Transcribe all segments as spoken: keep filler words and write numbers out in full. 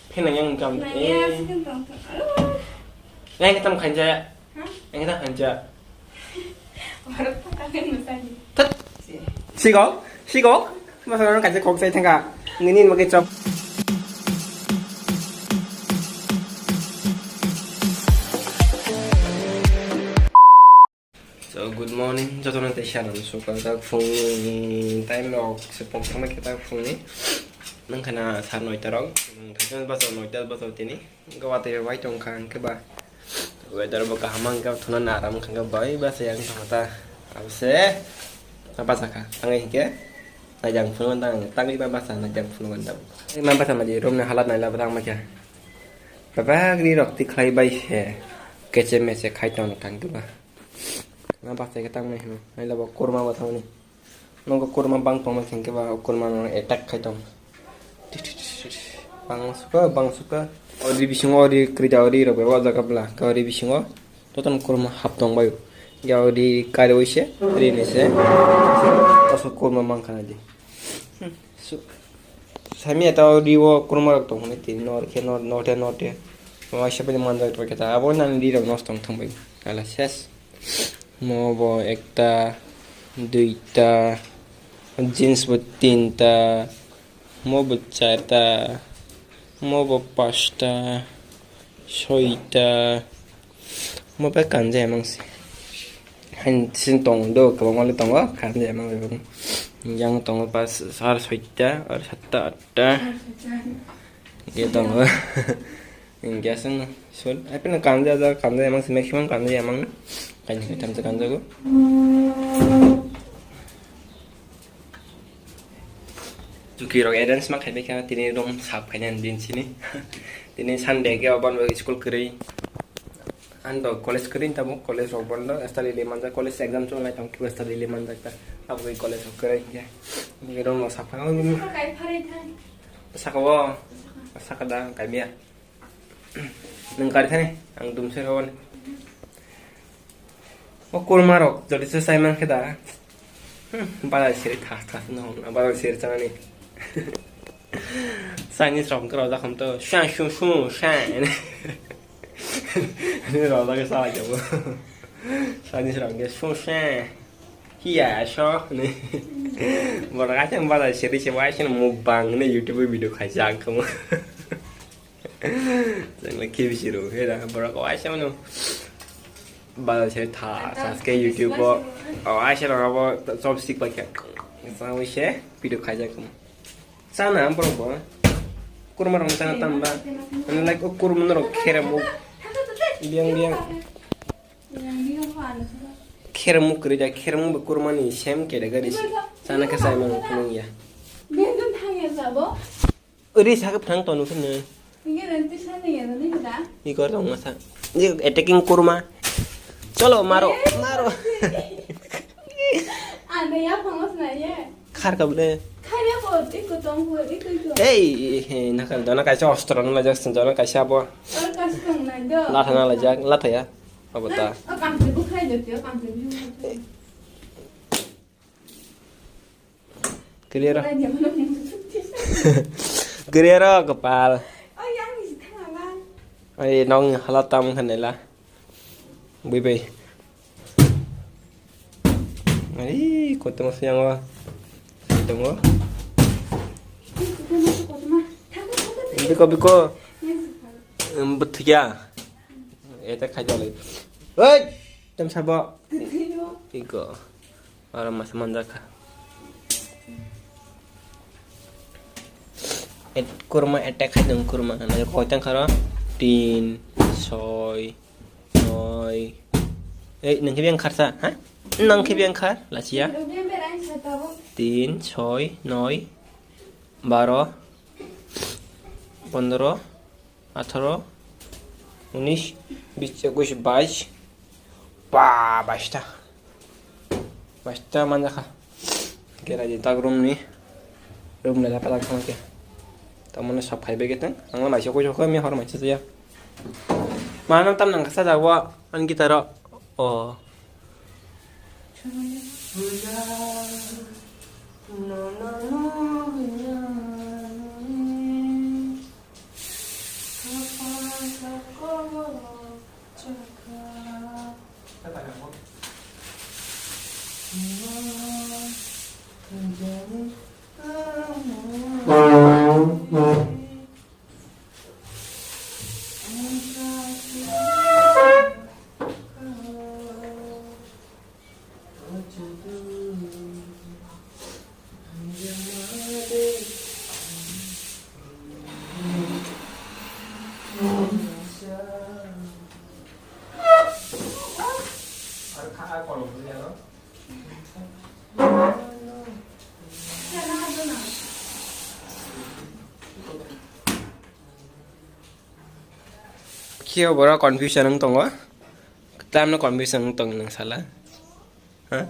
Phena yang kam. Naya, eh. Yang kita makan jaya. Hah? Yang kita makan jaya. Orang tak akan masani. Tat. Sigo, sigo. Masa orang kaca kok saya tengah. Ini ini pakai cok. So, good morning, jotono tei salam sukha. Tak phungni time rok se pok thangma khe tak phungni. Nang khana sar noita rok. Thaichon bachao noita bachao tini. Gawa tei bai tong kha hwnkhe ba. Weather bo kaham wngkha, thuna naram wngkha bai bachai ang thangma ta. Abse. Apa sakha? Tangai hwnkhe. Najang phunu tang, tangwi ba basa najang phunu tang. Ma basa ma di room ni halat naila bwtang ma khe. Baba gri rok tikhlai bai se. Keche meche khai tong kang ba. Na bachai khe tangmani hino. Naila bo kurma bo tangmani. Nokho kurma bang tongma khe ba kurma no attack khai tong. Bang suka, bang suka. Ori bisingo ori krida ori rok bebak jaga bla. Ka ori bisingo totan kurma hap tong bayo. Ya ori kari oise, ri ni se. Oso kurma mang khana di. Su-, sami eta o riwo kurma rok tong hwnwi tini nor khe nor, norte norte. Waisa pai manjak rok khe ta abo nang ri rok nosto wng thang bai. Ala ses. Mo bo ekta, duita, jeans bo tinta, mo bo charta, mo bo pasta, soita, mo bai kanjai mang se. Hain sin tong do, kwbangma le tongo, kanjai mang bai. Yang tongo pas, sar soita, ar satta, atta. Ye tongo. Hingke aswk no, sut, ai pino kanjak jak, kanjak emang se, maximum kanjak emang no. Kaini kaitham se kanjago. Chuki rok arrange ma khai kha, tini room sap khaina din sini. Tini Sunday ke oban school kwrwi. An to college kwrwi tamo, college rok bondo, study le manjak, college exam chwng lai tong, study le manjak ta. Abo college rok kwrwi hingke. Room no sap kha. Saka wo, saka da, kaimia. Nwng kari thani, ang dumsai rwani. O kurma rok, jodi se sai man khe da. Hmm, bazar seri thas thas no hwn, bazar seri chanani. Chinese rok khe rojak hwn to, sha shu shu sha. Ni rojak khe sa jabo. Chinese rok khe shu sha. Hiya sho ni. Borok aisang bazar seri se, waisang mukbang ni YouTube video khaijak kamo. Chwng le khe bisi rw khe da borok o aisa mano. Bazar se tha, tha, tha, saske YouTube o. O aisa rok abo chopstick bai khe. Sa wi se video khaijak. Chana borok bo. Kurma rok chana tam ba. Ani like o kurma norok khere mo. Biang biang. Khere mo kwrwi da, khere mo bo kurma ni same category se. Chana khe chai mano phunung ya. Ri sakhe phang tonu khe nw. Hingke renti sani ya, nani keda? Iko tong masa. Ni attacking kurma. Cholo, maro, maro. Ane ya phangos na ye. Khar ka bole. Khar ya ko, iko tong ko, iko iko. Ei, he, nakal dona kaisa ostro na lajak, dona kaisa abo. Or kas tong na do. Latha na lajak, latha ya. Abo ta. O kamse bu khai do, o kamse bu. Clear. Clear o, kwpal. Ai, nong hala tam khanela. Bui bai. Ai, koto mas yang wa. Tongo. Biko, biko. Em, betuya. Eta khai jale. Hei, tam sabo. Iko. Aro masa manjak kha. Et-, kurma attack khai dong kurma. Na ko tang kharo. Tin, soi, noi. Ei, nang khe beng kharsa, ha? Nang khe beng khar, lachia. Tin, soi, noi, baro, pondro. Atharo, unis, bis, ekush, bais. Ba, baista. Baista manjakha. Kera di tak room ni. Room ni lapa tak thang ke. Tamone sab khai bege tang. Ang ma maisa koi jokha mi hor maisa jaya. Mana tam nang kasa jawa an kita ro. Oh. Khe borok confusion wng tongo. Tamno confusion wng tong nang sala. Ha?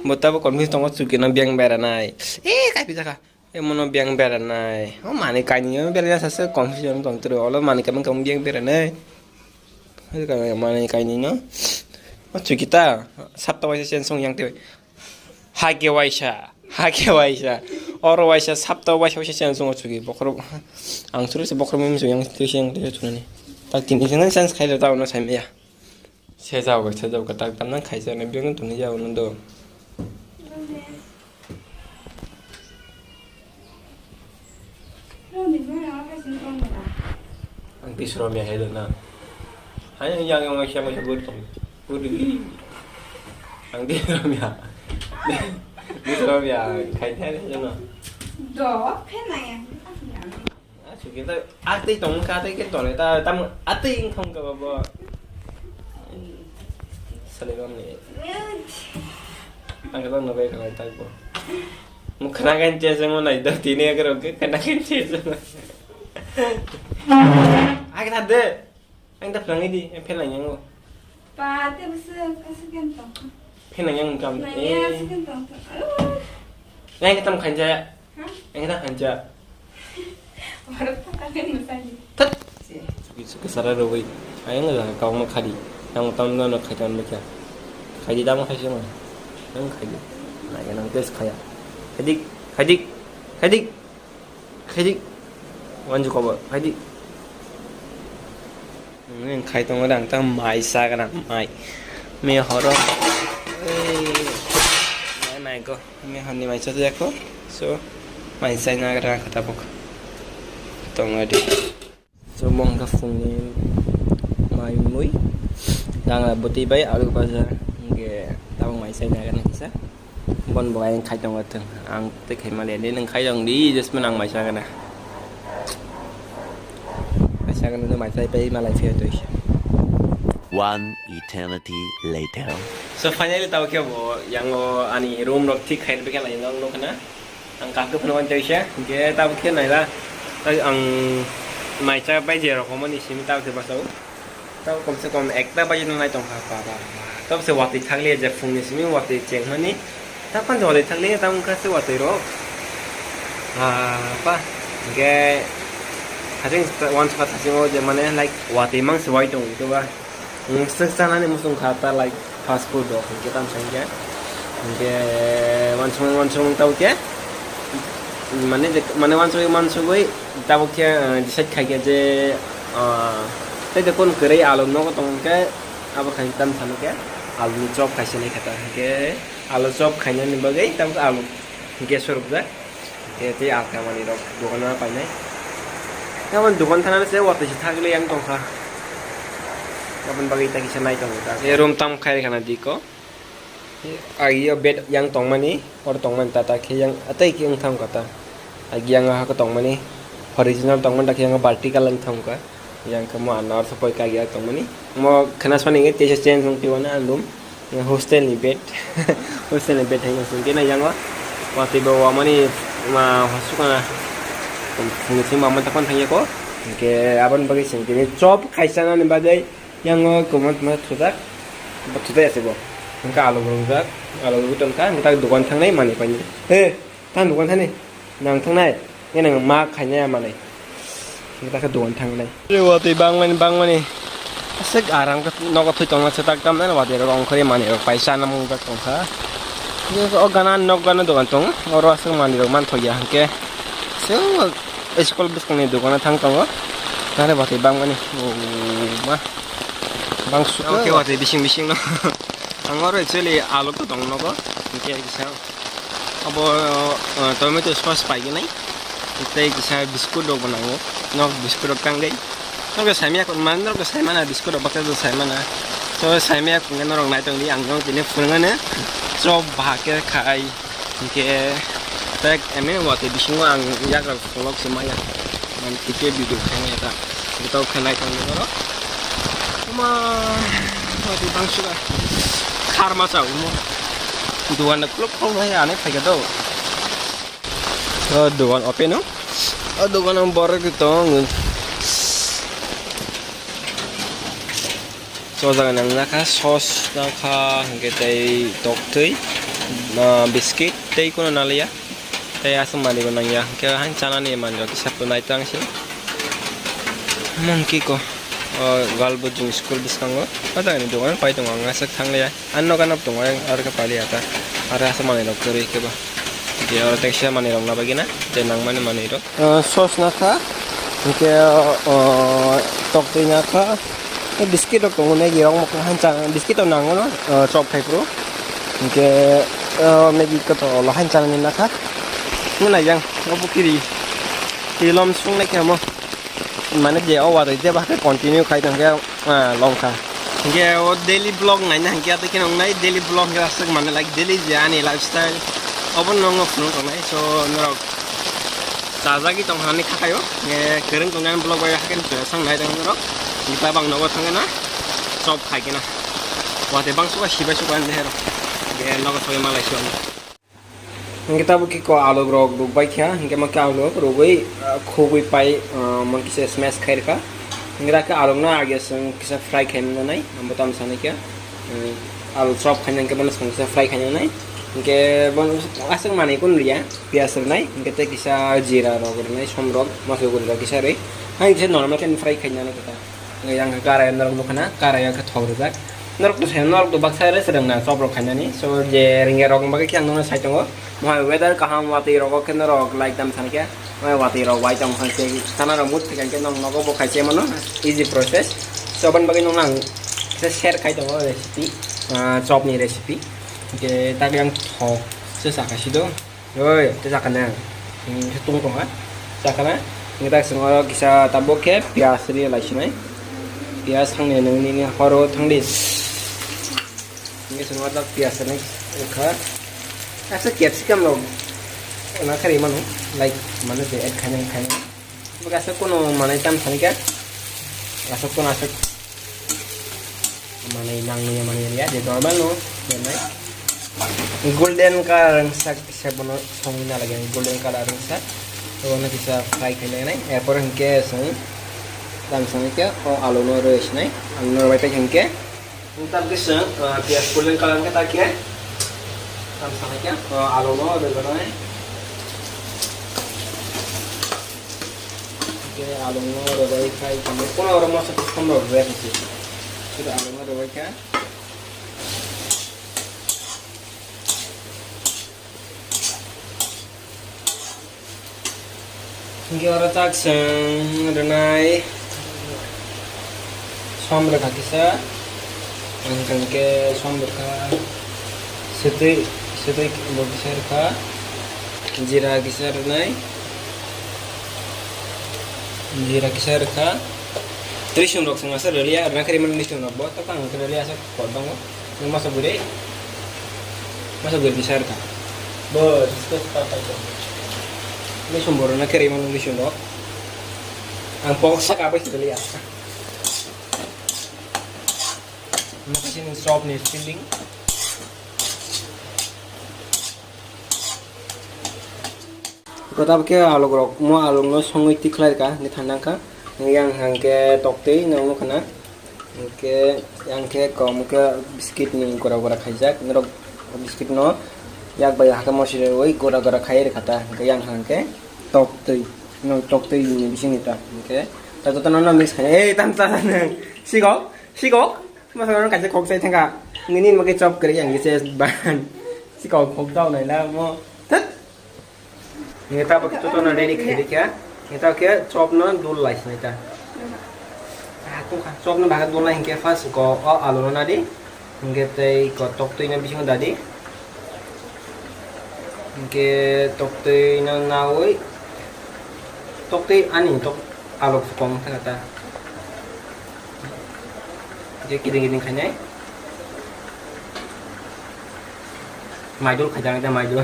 Bo tabo confusion tongo, chuki no biyang beranai. Eh, kaipi jaka. Eh, mono biyang beranai. O mani kaini no beranai sasa confusion wng tong tro. Olo mani kamang kamang biyang beranai. Mani kaini no. O chuki ta sapta waisa sen song yang te. Hake waisa, hake waisa. Oro waisa, sapta waisa waisa cheng sungo chuki. Bokhorok, ang suru se bokhorok mim suyang tui seng tui sunani. Tak tini seng chance khailo ta ono saimaya. Sejao ga, sejao ga, tak tam nang khaisa na biang tuni jao no do. Ang tisro mi hai na. Hai yang yang siapa siapa tu. Udah. Ang tisro mi. Tisro mi. Khai thai na. Do, phen na ya. Ah, sugi ta. Ah, tei tong ka tei ke tong ta tam. Ah, tei ing thong ka babo. Sale bam ni. Ang ka tong na bai ka ta ko. Mukhana kan che se mo nai do tini agro ke kana kan che se mo. Ag na de. Ang ta phlang di, ang phlang yang o. Pa te bus ka se kan tong. Phlang yang kam. Na ya se kan tong. Yang tam khanja. Ha? Yang tam khanja. Baru tak kan masani. Tat. Suki suki sara rogoi. Ayang la kau ma khadi. Yang tam na no khai tan ma kya. Khai di dam khai se ma. Yang khai di. Na ya nang tes khaya. Khadik, khadik, khadik. Khaidi. Wanju kobo, khaidi. Nini khai tongo dang, tang mai sa gana, mai. Me horo. Ei. Mai, mai ko. Me honni mai sa jako. So, mai sai na gana kata bok. Tongo di. So, mongka fungni mai mui. Dang la boti bai alu baja. Nge tabang mai sai na gana kisa. Bon bo ayang khai tongo thung. Ang tei khai mali ani nang khai tong di, just man ang mai sa gana. Mai sa gana, mai sai pai malai phia toi. One eternity later. So finally tabo khe bo yang o ani room rok thik khai bai khe lai nang nuk na. Ang kap khe phano wan toi se. Ge tabo khe nai la. Tai ang mai cha bai je rok mani simi tabo khe basao. Tamo komse kom ekta baji no nai tongkha, ba, ba, ba. Tamo se watwi thakliya je phungni simi watwi chengmani. Ta phan watwi thakliya, tamo wngkha se watwi rok. Ba, ba. Hingke, hajeng wansukha thasingo je mane, like, watwi mang se wai tongo, hingke ba. Ang swk chanani muchung kha ta, like, fast food rok, hingke tamo se hingke. Hingke, wansukmani, wansukmani tamo khe. Mane je, mane wansugwi, wansugwi, Tabuk khe, ah, decide khai khe je, ah, tei de kon kwrwi alu nogo tong khe, abo khai tam thani khe alu ni chop khai se nai khe ta. Hingke alu chop khainani bagwi tabuk alu gas o rwkjak. Hingke tei alka mani rok dogan o painai. Tabuk dogan thana se watwi se thagwi yang tongkha. Aboni bagwi ta kisa nai tongo ta. Room tam khai rwkha na diko. Agi o bed yang tongmani, oro tongmani tata khe yang atei khe wng thang kha ta. Agi yang o hako tongmani, original tongmani ta khe yang vertical wng thang kha. Yang khe mo ano ortho poi kha agi o tongmani. Mo khna soni nge teisa change wng piyo na room. Yang hostel ni bed. Hostel ni bed hai wng khe na yang o. Watwi bo wamani ma hosu kana. Phungni simi mamani ta kon thang ya ko. Hingke aboni bagwi sing tini chop khaisa nani bagwi. Yang o kwmantma thujak, bo thujak ya se bo. Hingke alu bo wngjak, alu bo tongkha, hingke tak dogan thangnai manwi painai. He, tang dogan thani, nang thangnai, nge nang ma khainai manwi. Hingke tak dogan thangnai. Watwi bangmani, bangmani. Aswk aram khe nogo thwi tongma se tak tamnai watwi rok ongkhorwi manwi rok paisa nang wngjak tongkha. Hingke o gana nok gana dogan tong, oro aswk manwi rok manthokya hingke. Aswk. School bwskangni dogano thang tongo. Nare watwi bangmani. Oh, ma. Bang suka. Oke, watwi bising bising no. Ang oro actually alu to tong nogo. Hingke kisa abo, uh, tomato sauce paigenai. Tei kisa biscuit rok bo nango. Nok biscuit rok tangdai. Nok saimaya kon man, nok saimana biscuit rok baksa saimana. So saimaya kon norok nai tongdi, ang nok tini phunugano. So bahake khai. Hingke tek eme watwi bisingo ang yagra vlog se maya. Man tike video khaimaya ta. Gotao khe naithok ni oro. Oma watwi bangsuka. Kharma cha umo. Dugan da klok klok hai ane phaikha do. O dugan open o. O dugan o borok tong. So, o jaga nang nakha, sauce nakha, hingke tei toktwi, ah, biscuit tei kono naliya. Tei aswk manwi bo nangya, hingke hain chanani manwi rok kisa pwnai tang se. Monkey ko, o galbo jung school bwskango, o jaga ni dogan pai tongo, ang aswk thangliya. Ang nogo nw tongo, aro khe paliya ta. Aro aswk manwi rok kwrwi khe ba. Je oro teksa manwi rok na bagwi na, je nangmani manwi rok. Ah, sauce nakha, hingke, ah, toktwi nakha. Tei biscuit rok tongo, Maggi rok mokol han cha, biscuit rok nango no, ah, chop khai phuru. Hingke, ah, Maggi kotor lo han chanani nakha. Nung naijang, obo kiri. Kilom sung nai khe amo. Mane je o watwi je ba khe continue khai tong khe, ah, long kha. Hingke o daily vlog naina hingke ate khe nung nai daily vlog hingke aswk mane like daily je ani lifestyle. Obo nung phunuk tongnai. So norok chajagwi tong hani khakai o. Hingke kwrwng tongnai vlog bai hakhe nung sang nai tong norok. Hingke tabang nogo thangna chop khai kena. Watwi bang suka sibai suka ni hero. Hingke nogo soi malai suka. Hingke tabuk khe ko aluk rok rukbai kha, hingke ma khe aluk rok rugwi, ah, khugwi pai, ah, mon kisa smash khai rwkha. Hingke da khe aluk no age chwng kisa fry khai manai, amo tamo sanai khe, um, alu chop khaina hingke bono chwng kisa fry khai nanai. Hingke bono aswk manwi kunu rwya, piyaj rwnai, hingke tei kisa jira rok rwnai, som rok, moso guri rok kisa rwi. Hai kisa normal khe fry khai nanai khe ta. Yang khe karai norok nukha na, karai o khe thok rijak. Norok to sai, norok to baksa rest rwng na chop rok khainani. So je ringya rok bagwi khe ang nono sai tongo. Mohai weather kaham watwi rogo khe norok like tam san khe. Mohai watwi rok wai tong san khe. Sana rok mut thikang khe nong nogo bo khai se mano. Easy process. So aboni bagwi nong ang khe share khai tongo recipe. Ah, chop ni recipe. Khe tak yang thok se sakha si do. Oi, tei sakha nang. Hmm, khe tung tongha. Sakha na. Hingke tak swngo oro kisa tabuk khe piyaj ri lai sinai. Piyaj thangni nung nini horo thangdi. Hingke swngo tak piyaj ri kha. Asa capsicum rok. Ona kari manu. Like, manu je add khainai khainai. Bwkha aswk kunu manwi tam thani kha. Aswk kunu aswk manwi nangmani manwi ya, je normal no, je nai. Golden color wngsa kisa bono songwi na lagi, golden color wngsa. Bono kisa fry khai nai nai. Erpor hingke chwng tam sani khe o alu no rwi sinai. Alu no rwi pai hingke. Tam kisa, ah, piyaj golden color wngkha ta khe. Tam sana khe, ah, alu no rwgwlai. Khe alu no rwgwlai khai tamo. Kono oro moso kosom rok rwgwlai khe. Sida alu no rwgwlai khe. Hingke oro tak chwng rwnai som rwkha kisa, hingke som rwkha swtwi, swtwi bo kisa rwkha, jira kisa rwnai, jira kisa rwkha, twi sum rok chwng asa rwliya, rwna khe rimani twi sum rok bo, tokang rwliya asa. Kok tongo. Nung masa bwrwi. Masa bwrwi kisa rwkha. Bo, discuss pa pa to. Ni sum borok na khe rimo nung ni sum rok. Ang pok sak apai sitali ya. Makasini shop ni feeling. Kota khe alok rok mo alok no songwi tikhlai ka ni thang kha. Yang hang khe tok twi no khana. Hingke yang khe kom khe biscuit ni gora gora khaijak, norok biscuit no yak bai hakhe mosi rwi gora gora khai rwkha ta, hingke yang hang khe tok twi, no tok twi ni bising ni ta, hingke ta joto no mix khai, ei tam ta nang, sikok, sikok, masa no kaisa kok sai thangka, nini mage chop kwrwi yang khe ban, sikok kok dao nai la mo, thut. Nge ta bakhe toto no ready khai dikha. Nge ta khe chop no dul lai sinai ta. Ah, tungkha. Chop no baghe dul lai hinkhe first ko o alu no nadi. Hinkhe tei ko tok twi no bisingo dadi. Hinkhe tok twi no nawi. Tok twi ani tok alu kong thangkha ta. Je kiring kiring khainai. Maidul khaijak ta maidul.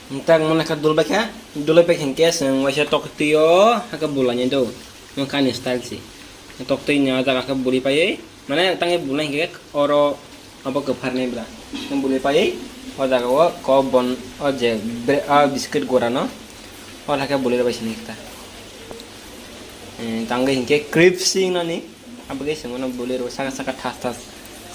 Nwng tak mwnakha dulbaikha, dulbaipai hinkhe chwng waisa toktwi o hakhe bulainai do, nwng kani style se. Toktwi ni o jaga khe buli paiwi, mane tangwi bulnai hinkhe oro abo kwpharnai bwla. Buli paiwi o jaga o kok bon o je bre-, a biscuit gora no Wala khe bolero bai sini kita. Eh, tangwi hinkhe crispy nani. Abagwi sengmano bolero saka saka thas thas.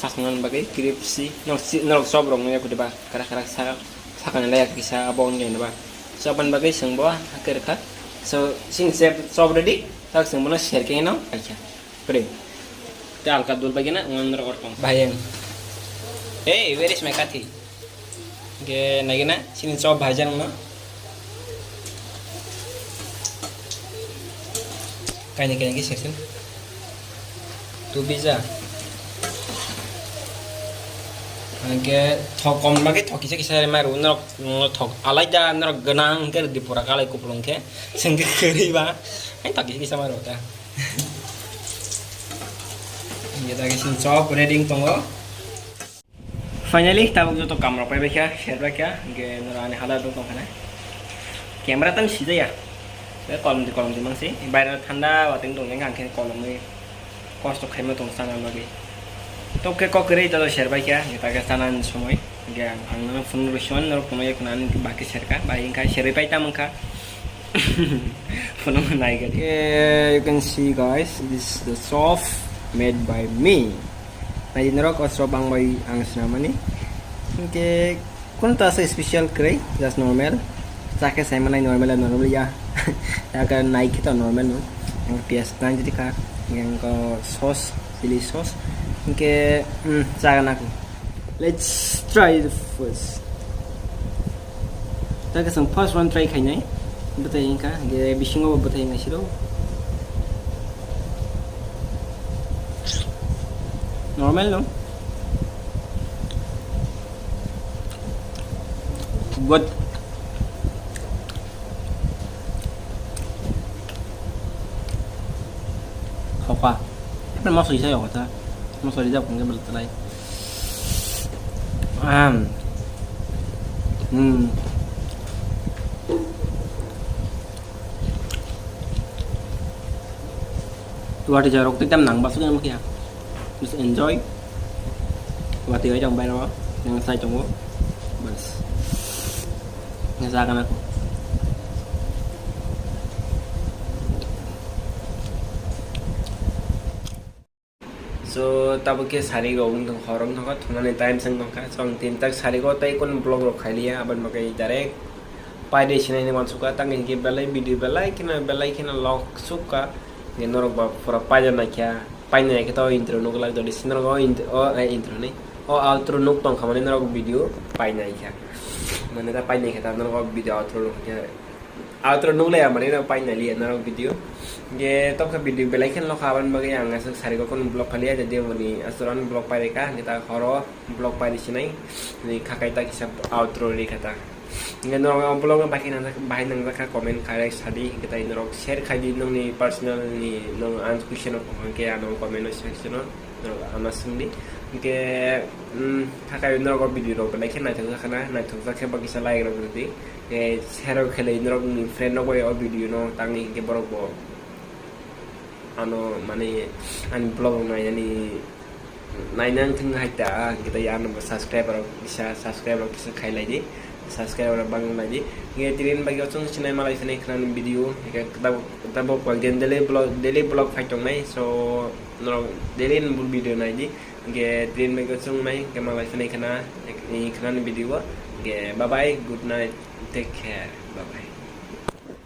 Sasnani bagwi crispy. Norok si-, norok chop rok nungya kudi ba. Kara kara saka, sakani laya kisa abo wngya ba. Chop ani bagwi sengbo hakhe rwkha. So, sini se chop ready. Tak sengmano serkhe no. Acha. Kwrwi. Te alka dul bagina ngon rok ortong. Bayang. Hey, where is my kathi? Ge nagina sini chop bhaijak no. Kaini kaini ge section. Tu bija. Angke thok kom bagwi thok kisa kisa mai ru norok, norok thok alaida norok gwnang ke di pura kalai kuplung ke. Sengke kwrwi ba. Ai thok kisa kisa mai ru ta. Ye dagi sini chop ready tongo. Finally, tabuk joto kam rok pai baikha, sher baikha, hingke noro ani hala dong tongkha na. Camera tang sijaya. Be kolom di kolom di mangsi. Baira thanda wateng tong yang angke kolom ni kosto khaima tong sana magi. Tok ke kok kere joto sher baikha, hingke ta ke sana ni somoi. Hingke ang nang phone rwsion noro phone yakna ani baki sher ka, bai hingka sher pai ta mangkha. Phone nai gari. Eh, you can see guys, this is the chop made by me. Nai norok o chop ang bai ang sinamani. Hingke kun ta se special kwrwi, just normal. Chakhe sai manai normal, normal ya. Aka nai khe to normal no. Ang pias nang jadi ka. Yang ko sauce, chili sauce. Hingke, hmm, chaga naku. Let's try the first. Ta kasang first one try khainai. Bwtai hingka, ge bisingo bo bwtai nai siro. Normal no? Good. Hoka. Apa masuk isa ya kota? Masuk di dapur nggak berterai. Am. Hmm. Wati jarok tu jam nang basu jam kia. Just enjoy. Wati oi jang bai ro, yang sai tongo. Bas. Yang sa kana ko. So, tabuk khe sari rok wng tong, hor wng tongkha, thumani time se wng tongkha. So, ang tin tak sari o tei kun vlog rok khailiya, aboni bagwi direct paide sinai ni wansukha, tang hinkhe belai video belai kheno, belai kheno log sukha. Hinkhe norok ba pura paida naikha, painai khe to intro nuk lak jodi si norok o int-, o, eh, intro ni, o outro nuk tongkha mani norok video painai kha. Mane ta painai khe ta norok o video outro nuk khe. Outro nukle amani no painali norok video. Ge tokha video belai khe lokha aboni bagwi ang aswk sari kokon vlog khali aja de mani aswk vlog paireka hingke ta horo vlog pairi sinai ni khakai ta kisa outro ri kha ta. Hingke norok vlog no bahai nang bahai nang kha comment khai sadi hingke tai norok share khai di nongni personal ni nong ang question rok hingke ano comment section o norok ano swngdi hingke, um, khakai norok video rok belai khe naithok jak khana naithok jak khe bakisa like rok rwdi. Khe share khe lai norok ni friend rok bai o video no tangwi hinkhe borok bo ano mane ani vlog rok nainani nainang thung hai ta hinkhe tai ano bo subscribe rok kisa subscribe rok kisa khai lai di subscribe rok bang lai di hinkhe tini bagwi o chwng sinai malai phai nai khna ni video hinkhe tabuk tabuk koi din daily vlog daily vlog phai tong nai so norok daily ni video nai di hinkhe tini bagwi o chwng nai hinkhe malai phai nai khna ni khna ni video o hinkhe bye bye good night. Take care. Bye bye.